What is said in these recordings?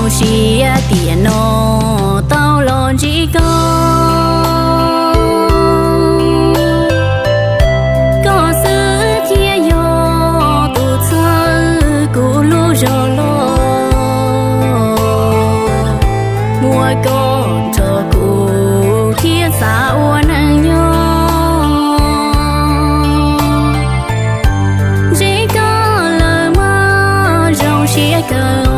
Zoo siab tiam no tau los ntsib koj, koj xwb thiaj yog tus txhawb kuv lub zog los. Muaj koj nrog kuv thiab xav ua neej nyob. Ntsib koj lawm mas zoo siab kawg.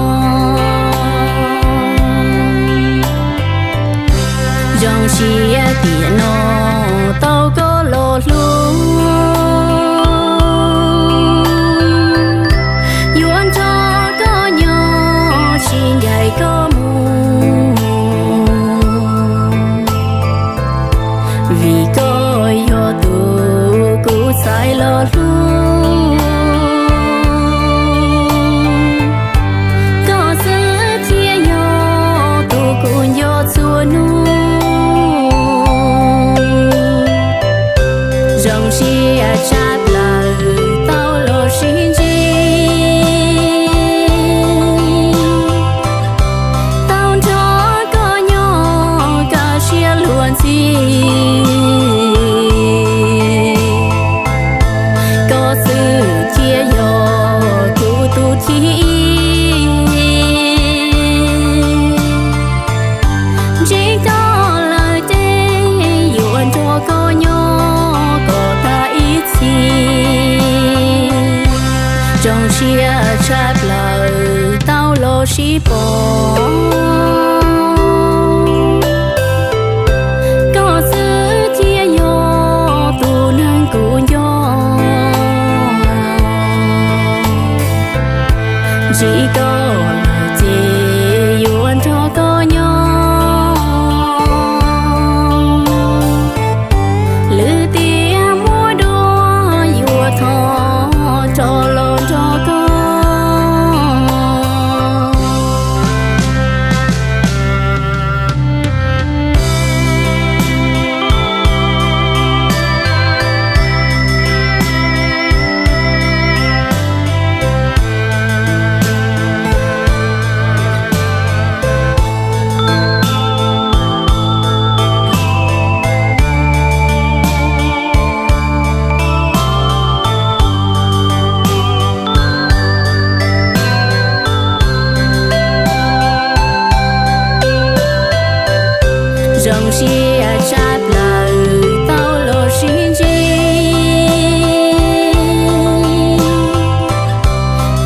Zoo siab tiam no tau koj los hlub, yuav nrog koj nyob sib ncaim koj mus, vim koj yog tus kuv txais los hlub. Koj xwb thiaj yog tus kuv nco txhua hnub. Zoo siab tshaj plaws tau los sib ntsib, tau nrog koj nyob kaj siab luag ntxhi. Koj xwb thiaj yog kuv tus thib ib. Ntsib koj lawm ces yuav nrog koj nyob kom tag ib txhis. Zoo siab tshaj plaws tau los sib pom. Koj xwb thiaj yog tus neeg kuv nco. Ntsib koj lawm ces yuav nrog koj nyob. Lwm tiam muaj dua yuav thov rov los nrog koj. Zoo siab tshaj plaws tau los sib ntsib,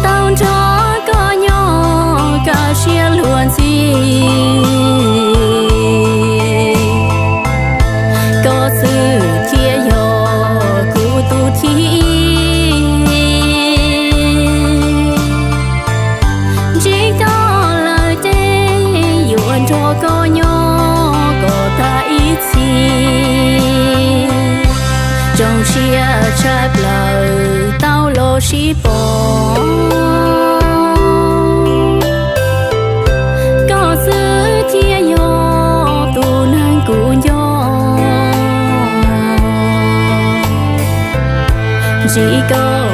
tau nrog koj nyob kaj siab luag ntxhi. Koj xwb thiaj yog kuv tus thib ib. Ntsib koj lawm ces yuav nrog koj nyob kom tag ib txhis. Zoo siab tshaj plaws tau los sib pom. Koj xwb thiaj yog tus neeg kuv nco. Ntsib koj